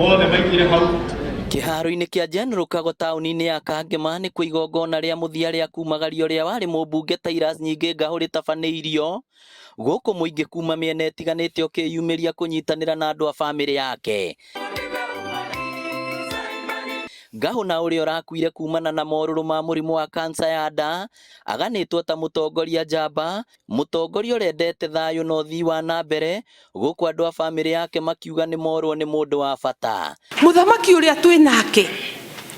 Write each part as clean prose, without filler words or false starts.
Othe maingĩre hau. Kĩharo-inĩ kĩa General Kago taũni-inĩ ya Kangema nĩkuo igongona rĩa mũthia rĩa kumagaria ũrĩa warĩ mũmbunge Tirus Nyingĩ Ngahũ rĩtabanĩirio gũkũ mũingĩ kuma mĩena ĩtiganĩte ũkĩyumĩria kũnyitanĩra na andũ a bamĩrĩ yake. Ngahũ na ũrĩa ũrakuire kumana na morũrũ ma mũrimũ wa kansa ya nda aganĩtwo ta mũtongoria njamba, mũtongoria ũrendete thayũ na ũthii wa na mbere, gũkũ andũ a bamĩrĩ yake makiuga nĩ morwo nĩ mũndũ wa bata. Mũthamaki ũrĩa twĩ nake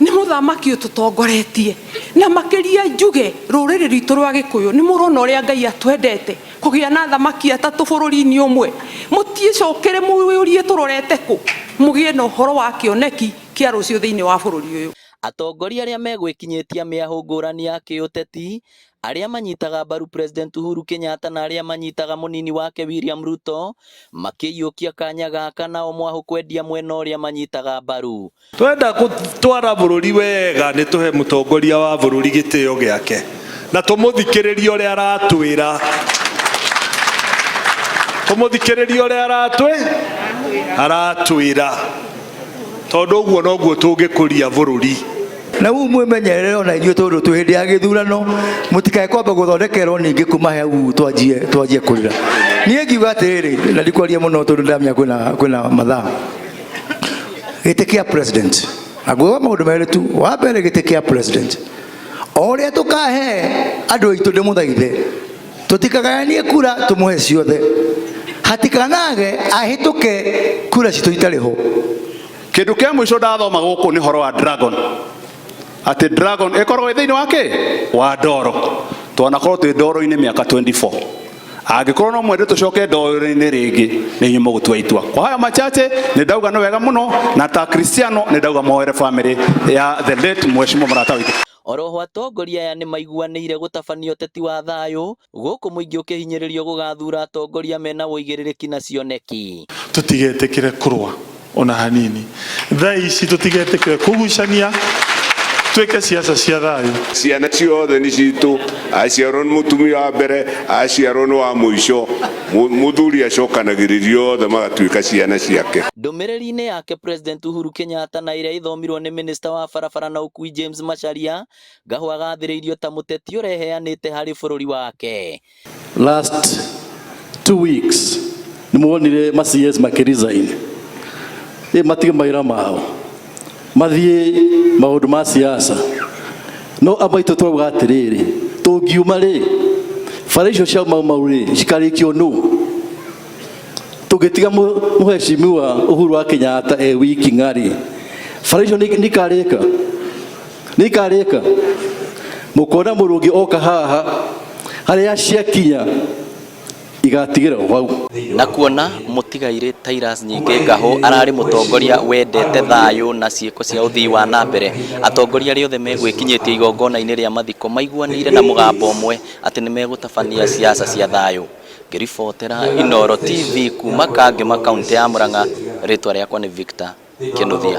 nĩ mũthamaki ũtũtongoretie, na makĩria njuge rũrĩrĩ rwitũ rwa Gĩkũyũ nĩ mũrona ũrĩa Ngai atwendete kũgĩa na athamaki atatũ bũrũri-inĩ ũmwe. Mũtiĩcokere mwĩyũrie tũrorete kũ, mũgĩe na ũhoro wa kĩoneki kĩa rũciũ thĩinĩ wa bũrũri ũyũ. Atongoria arĩa megwĩkinyĩtia mĩahũ ngũrani ya kĩũteti, arĩa manyitaga mbaru President Uhuru Kenyatta na arĩa manyitaga mũnini wake William Ruto makĩiyũkia kanya gaka nao mwahũ kwendia mwena ũrĩa manyitaga mbaru. Twenda gũtwara bũrũri wega nĩ tũhe mũtongoria wa bũrũri gĩtĩo gĩake na tũmũthikĩrĩrie ũrĩa aratwĩra, tũmũthikĩrĩrie ũrĩa aratwĩra, tondũ ũguo noguo tũngĩkũria bũrũri. Na rĩu mwĩmenyerere ona inyuĩ, tondũ twĩ hĩndĩ ya gĩthurano, mũtikae kwamba gũthondekerwo ningĩ kuma hau twanjie kũrĩra. Niĩ ngiuga atĩrĩrĩ, na ndikwaria mũno tondũ ndamenya kwĩna mathaa. Gĩtĩ kĩa president, na nguga maũndũ merĩ tu. Wa mbere, gĩtĩ kĩa president, o ũrĩa tũkahe andũ aitũ, ndĩmũthaithe tũtikagayanie kura, tũmũhe ciothe, hatikanage ahĩtũke kura citũ itarĩ ho. Kindu kia mwisho ndathoma guku ni horo wa dragon, ati dragon ikoragwo ĩ thĩinĩ wa kĩ wa ndoro. Twanakorwo twĩ ndoro-inĩ mĩaka 24, angĩkorwo no mwende tũcoke ndoro-inĩ rĩngĩ, nĩ inyuĩ mũgũtua itua. Kwa hayo machache, nĩ ndauga nĩ wega mũno, na ta Cristiano nĩ ndauga moere family ya the late mheshimiwa mũrata witũ. Oroho atongoria aya nĩ maiguanĩire gũtabania ũteti wa thayũ gũkũ mũingĩ ũkĩhinyĩrĩrio gũgathura atongoria mena ũigĩrĩrĩki na cioneki. Tũtigetĩkĩre kũrũa ona hanini thaa ici, tũtigetĩkĩre kũgucania, twĩke ciaca cia thayũ. Ciana ciothe nĩ citũ, aciarwo nĩ mũtumia wa mbere, aciarwo nĩ wa mũico. Mũthuri acokanagĩrĩria othe magatuĩka ciana ciake. Ndũmĩrĩri-inĩ yake, President Uhuru Kenyatta, na ĩrĩa ĩthomirwo nĩ Minista wa barabara na ũkui James Macharia, Ngahũ agathĩrĩirio ta mũteti ũreheanĩte harĩ bũrũri wake. Last 2 weeks nĩ muonire ma CS makĩresign, ĩ matige mawĩra mao mathiĩ maũndũ ma siasa. No amwe aitũ twauga atĩrĩrĩ, tũngiuma rĩ, bara icio cia Mau Mau rĩ, cikarĩkio nũ? Tũngĩtiga mũheshimiwa Uhuru wa Kenyatta e wiki ng'arĩ, bara icio nĩ ikarĩka, nĩ ikarĩka. Mũkona mũndũ ũngĩ oka haha, harĩa ciakinya igatigĩra o hau. Na kuona mũtigairĩ Tirus Nyingĩ Ngahũ ararĩ mũtongoria wendete thayũ na ciĩko cia ũthii wa na mbere, atongoria arĩa othe megwĩkinyĩtie igongona-inĩ rĩa mathiko maiguanĩire na mũgambo ũmwe atĩ nĩ megũtabania siasa cia thayũ. Ngĩribotera Inooro TV kuma Kangema, kaunti ya Murang'a, rĩtwa rĩakwa nĩ Victor Kinuthia.